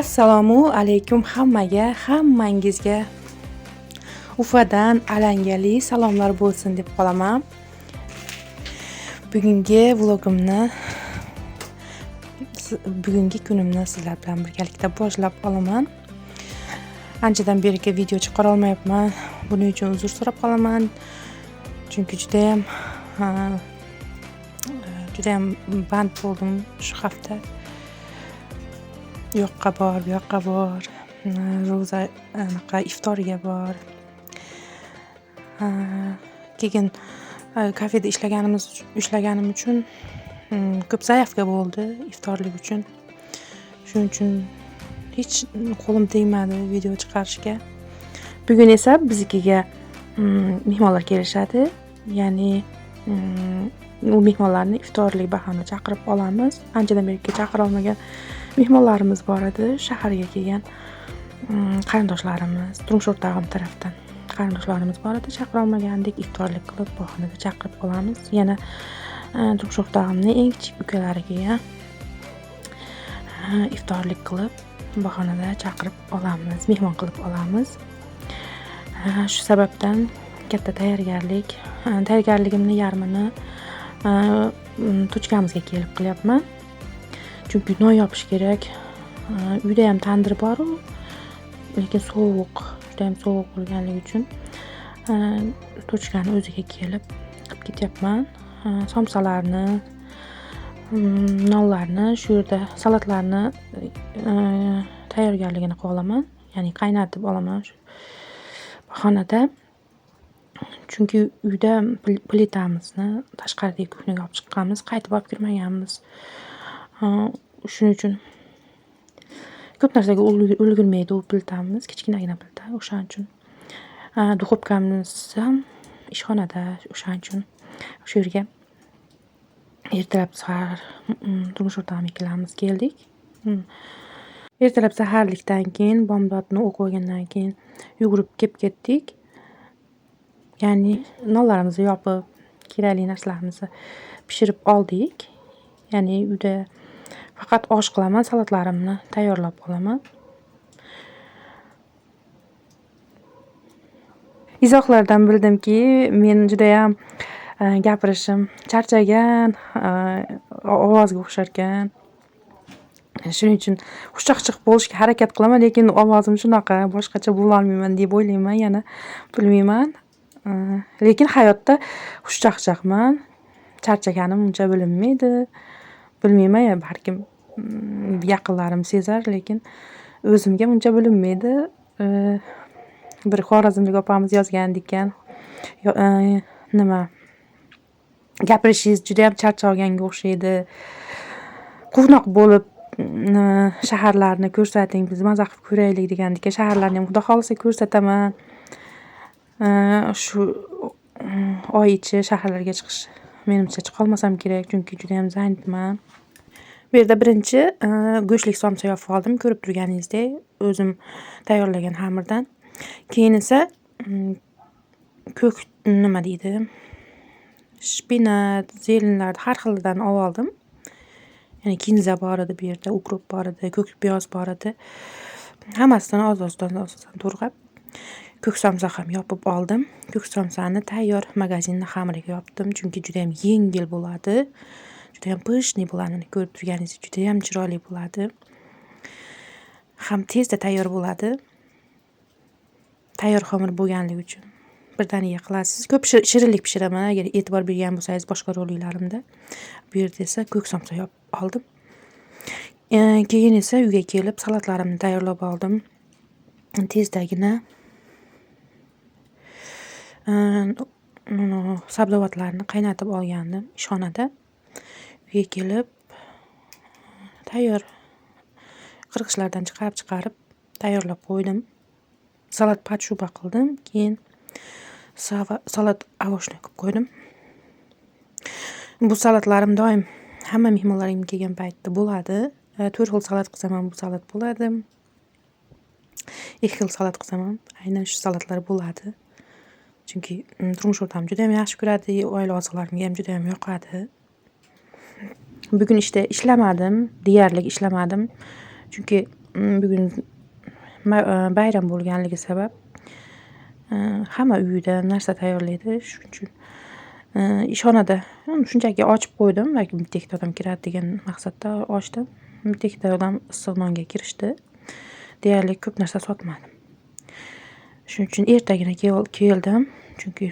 Assalomu alaykum hammaga, hammangizga Ufadan alangali salomlar bo'lsin deb qolaman. Bugungi vlogimni, bugungi kunimni sizlar bilan birgalikda boshlab olaman. Anchadan beri video chiqara olmayapman. Buning uchun uzr so'rab qolaman. Chunki judayam band bo'ldim shu hafta. U yoqqa bor, bu yoqqa bor, ro'za anaqa iftoriga bor. Keyin kafeda ishlaganim uchun ko'p заявка bo'ldi iftorlik uchun. Shuning uchun hech qo'lim tegmadi video chiqarishga. Bugun esa biznikiga mehmonlar kelishadi. Ya'ni u mehmonlarni iftorlik bahona chaqirib olamiz. Anchadan beri chaqira olmagan mehmonlarimiz bor edi. Shaharga kelgan qarindoshlarimiz, turmush o'rtog'im tarafdan qarindoshlarimiz bor edi. Chaqira olmagandik, iftorlik qilib bahonada chaqirib olamiz. Yana turmush o'rtog'imning eng kichik ukalari kelgan. Iftorlik qilib bahonada chaqirib olamiz, mehmon qilib olamiz. Shu sababdan katta tayyorgarlik, tayyorgarligimni yarmini tochkamizga kelib qilyapman. Chunki non yopish kerak. Uyda ham tandir bor-u, lekin sovuq, juda ham sovuq bo'lganligi uchun tochkani o'ziga kelib qilib ketyapman. Somsalarni, nonlarni shu yerda, salatlarni tayyorgarligini qilib olaman. Ya'ni qaynatib olaman shu xonada. Chunki uyda plitamizni tashqaridagi kuxnyaga olib chiqqanmiz, qaytib olib kirmaganmiz. Shuning uchun ko'p narsaga ulgurmaydi u plitamiz, kichkinagina plita, o'shaning uchun. Duxovkamiz ham ishxonada, o'shaning uchun o'sha yerga ertalab sahar turmush o'rtog'im ikkalamiz keldik. Ertalab saharlikdan keyin bomdodni o'qib olgandan keyin yugurib kelib ketdik. Ya'ni nonlarimizni yopib, kerakli narsalarimizni pishirib oldik. Ya'ni uyda faqat osh qilaman, salatlarimni tayyorlab olaman. Izohlardan bildimki, men judayam gapirishim charchagan, ovozga o'xsharkan. Shuning uchun xushchaqchaq bo'lishga harakat qilaman, lekin ovozim shunaqa, boshqacha bo'la olmayman deb o'ylayman, yana bilmayman. Lekin hayotda xushchaqchaqman. Charchaganim uncha bilinmaydi. Bilmayman, ya balkim yaqinlarim sezar, lekin o'zimga uncha bilinmaydi. Bir xorazmlik opamiz yozgandi ekan, nima gapirishingiz juda ham charchaganga o'xshaydi. Quvnoq bo'lib shaharlarni ko'rsating, biz maza qilib ko'raylik degandi ekan. Shaharlarni ham xudo xohlasa ko'rsataman. Shu oy ichi shaharlarga chiqish menimcha chiqolmasam kerak, chunki juda ham zanitman. Bu yerda birinchi go'shtlik somsa yopib oldim, ko'rib turganingizdek, o'zim tayyorlagan xamirdan. Keyin esa ko'k nima deydi? Shpinat, zelenlarni har xilidan olib oldim. Ya'ni kinza bor edi bu yerda, ukrop bor edi, ko'k piyoz bor edi. Hammasidan oz-ozdan oz-ozdan to'g'rab ko'k somsa ham yopib oldim. Ko'k somsani tayyor magazinni xamiriga yopdim, chunki juda ham yengil bo'ladi. Juda ham pishni bo'ladi, ko'rib turganingizdek juda ham chiroyli bo'ladi. Ham tezda tayyor bo'ladi. Tayyor xamir bo'lganligi uchun birdaniga qilasiz. Ko'p shirinlik pishiraman, agar e'tibor bergan bo'lsangiz boshqa roliklarimda. Bu yerda esa ko'k somsa yopib oldim. Keyin esa uyga kelib salatlarimni tayyorlab oldim. Tezdagina sabzavotlarni qaynatib olgandim ishxonada. Uyga kelib tayyor qirg'ichlardan chiqarib tayyorlab qo'ydim. Salat podshuba qildim, keyin salat овощной qilib qo'ydim. Bu salatlarim doim hamma mehmonlarim kelgan paytda bo'ladi. 4 xil salat qilsam ham bu salat bo'ladi. 2 xil salat qilsam ham aynan shu salatlar bo'ladi. Chunki turmush o'rtog'im juda ham yaxshi ko'radi, oila a'zolarimga ham juda ham yoqadi. Bugun ishda ishlamadim, deyarli ishlamadim. Chunki Bugun bayram bo'lganligi sabab hamma uyida narsa tayyorlaydi. Shuning uchun ishxonada shunchaki ochib qo'ydim, balki bitta ikkita odam kiradi degan maqsadda ochdim. Bitta ikkita odam issiq nonga kirishdi. Deyarli ko'p narsa sotmadim. Shuning uchun ertagina keldim, chunki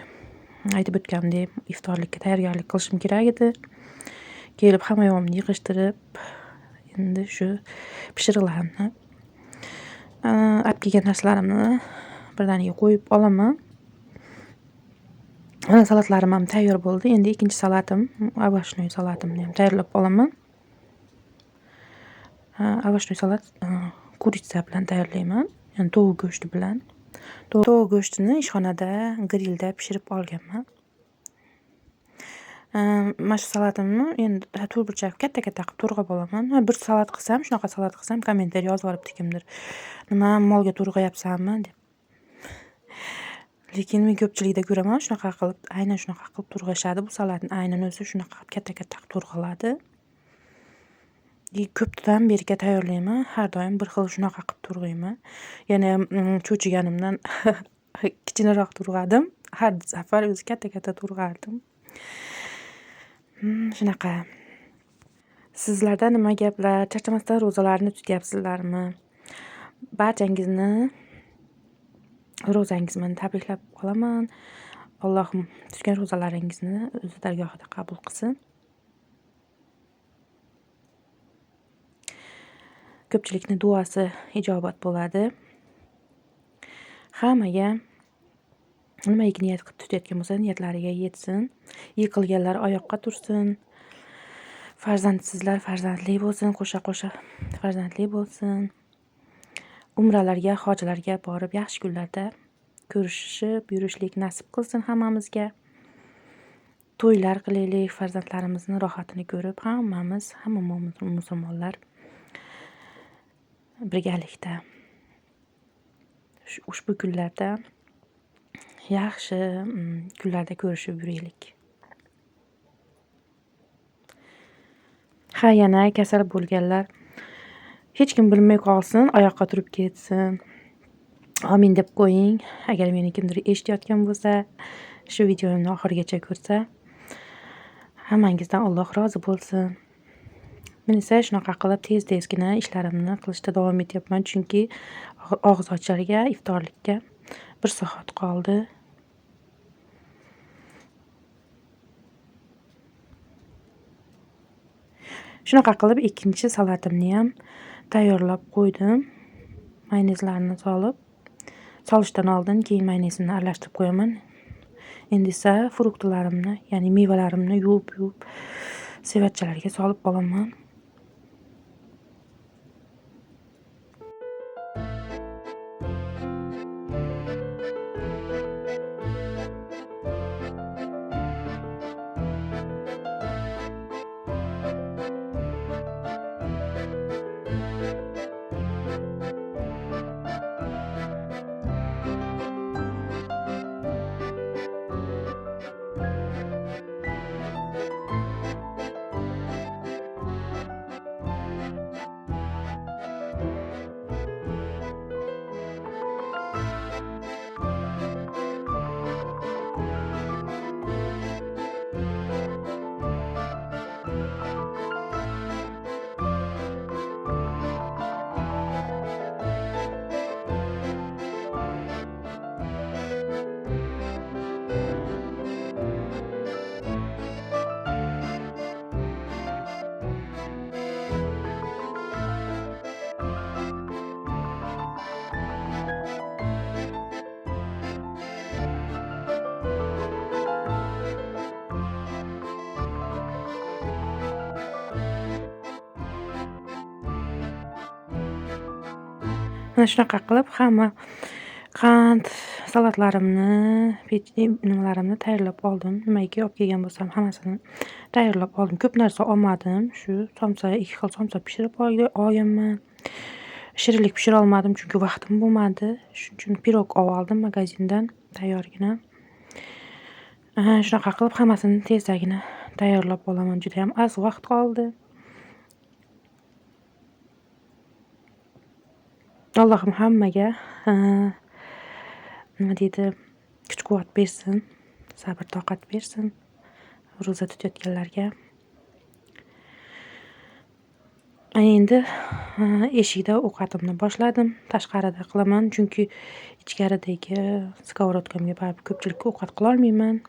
aytib o'tganimdek iftorlikka tayyorgarlik qilishim kerak edi. Kelib hamma yog'imni yig'ishtirib, endi shu pishiriqlarimni, olib kelgan narsalarimni birdaniga qo'yib olaman. Mana salatlarim ham tayyor bo'ldi. Endi ikkinchi salatim, овощной salatimni ham tayyorlab olaman. Овощной salat курица bilan tayyorlayman, ya'ni tovuq go'shti bilan. Tovuq go'shtini ishxonada grillda pishirib olganman. Mana shu salatimni endi to'rtburchak katta-katta qilib to'g'rab olaman. Bir salat qilsam, shunaqa salat qilsam, kommentariy yozib yuboribdi kimdir. Nima molga to'g'rayapsanmi deb. Lekin men ko'pchilikda ko'raman, shunaqa qilib, aynan shunaqa qilib to'g'rashadi bu salatni. Aynan o'zi shunaqa qilib katta-katta qilib to'g'raladi. Ko'pdan beriga tayyorlayman. Har doim bir xil shunaqa qilib to'g'rayman. Yana cho'chiganimdan kichkinaroq to'g'radim. Har safar o'zi katta-katta to'g'rardim. Shunaqa. Sizlarda nima gaplar? Charchamasdan ro'zalarni tutyapsizlarmi? Barchangizni ro'zangiz bilan tabriklab qolaman. Allohim tutgan ro'zalaringizni o'zi dargohida qabul qilsin. Ko'pchilikning duosi ijobat bo'ladi. Hammaga nimaiki niyat qilib tutayotgan bo'lsa, niyatlariga yetsin. Yiqilganlar oyoqqa tursin. Farzandsizlar farzandli bo'lsin, qo'sha-qo'sha farzandli bo'lsin. Umralarga, hojilarga borib yaxshi kunlarda ko'rishib yurishlik nasib qilsin hammamizga. To'ylar qilaylik, farzandlarimizni rohatini ko'rib hammamiz, hamma musulmonlar birgalikda ushbu kunlarda yaxshi kunlarda ko'rishib yuraylik. Ha, yana kasal bo'lganlar hech kim bilmay qolsin, oyoqqa turib ketsin. Amin deb qo'ying. Agar meni kimdir eshitayotgan bo'lsa, shu videomni oxirigacha ko'rsa, hammangizdan Alloh rozi bo'lsin. Men esa shunaqa qilib tez-tezgina ishlarimni qilishda davom etyapman, chunki og'iz ocharga, iftorlikka 1 soat qoldi. Shunaqa qilib ikkinchi salatimni ham tayyorlab qo'ydim. Mayonezlarni solib, solishdan oldin keyin mayonezimni aralashtirib qo'yaman. Endi esa fruktlarimni, ya'ni mevalarimni yuvib-yuvib sevatchalarga solib olaman. Mana shunaqa qilib hamma qand salatlarimni, nimalarimni tayyorlab oldim. Nimaiki olib kelgan bo'lsam hammasini tayyorlab oldim. Ko'p narsa olmadim. Shu somsa, 2 xil somsa pishirib olganman. Shirinlik pishira olmadim chunki vaqtim bo'lmadi. Shuning uchun pirog olib oldim magazindan tayyorgina. Shunaqa qilib hammasini tezdagina tayyorlab olaman. Juda ham oz vaqt qoldi. Allohim hammaga nima deydi, kuch-quvvat bersin, sabr toqat bersin ro'za tutayotganlarga. Endi eshikda ovqatimni boshladim. Tashqarida qilaman, chunki ichkaridagi skovorodkamga baribir ko'pchilikka ovqat qila olmayman.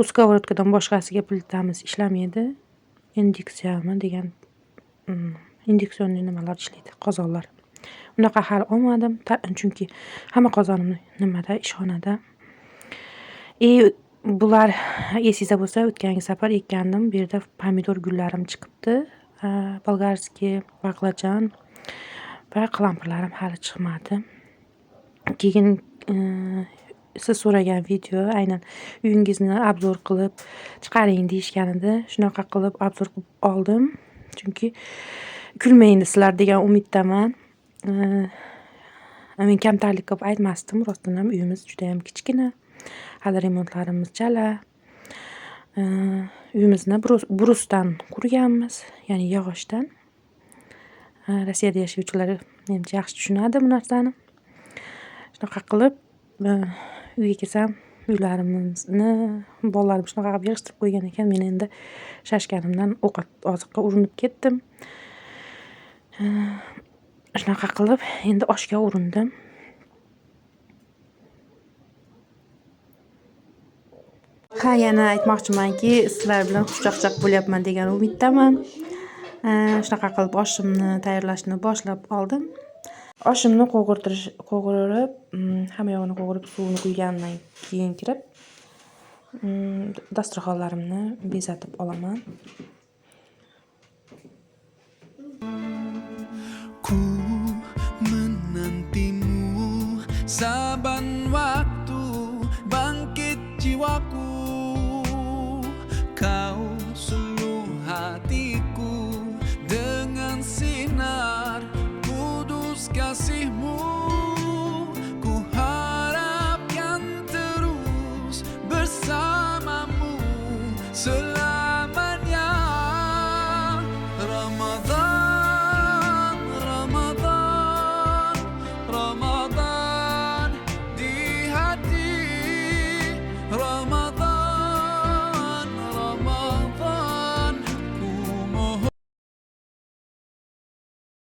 U skovorodkadan boshqasiga plitamiz ishlamaydi. Induksiyami degan induksionli nimalar ishlaydi, qozonlar. Unaqa hali olmadim, chunki hamma qozonimni nimada, ishxonada. Bular esingizda bo'lsa, o'tgan safar ekkandim. Bu yerda pomidor gullarim chiqibdi. Bolgarskiy baqlajon va qalampirlarim hali chiqmadi. Keyin siz so'ragan video aynan uyingizni obzor qilib chiqaring deyishgan edi. Shunaqa qilib obzor qilib oldim. Chunki kulmaydi sizlar degan umiddaman. Men kamtarlik qilib aytmasdim, rostdan ham uyimiz juda ham kichkina. Hali remontlarimiz chala. Uyimizni brusdan qurganmiz, ya'ni yog'ochdan. Rossiyada yashovchilar menimcha yaxshi tushunadi bu narsani. Shunaqa qilib uyga kelsam, uylarimizni bolalarim shunaqa qilib yig'ishtirib qo'ygan ekan. Men endi shashganimdan ovqat oziqqa urinib ketdim. Shunaqa qilib endi oshga urindim. Ha, yana aytmoqchimanki, sizlar bilan xushchaqchaq bo'lyapman degan umiddaman. Shunaqa qilib oshimni tayyorlashni boshlab oldim. Oshimni qo'g'irib, hamma yog'ini qo'g'irib, suvini quygandan keyin kirib, dasturxonlarimni bezatib olaman. Ku menantimu saban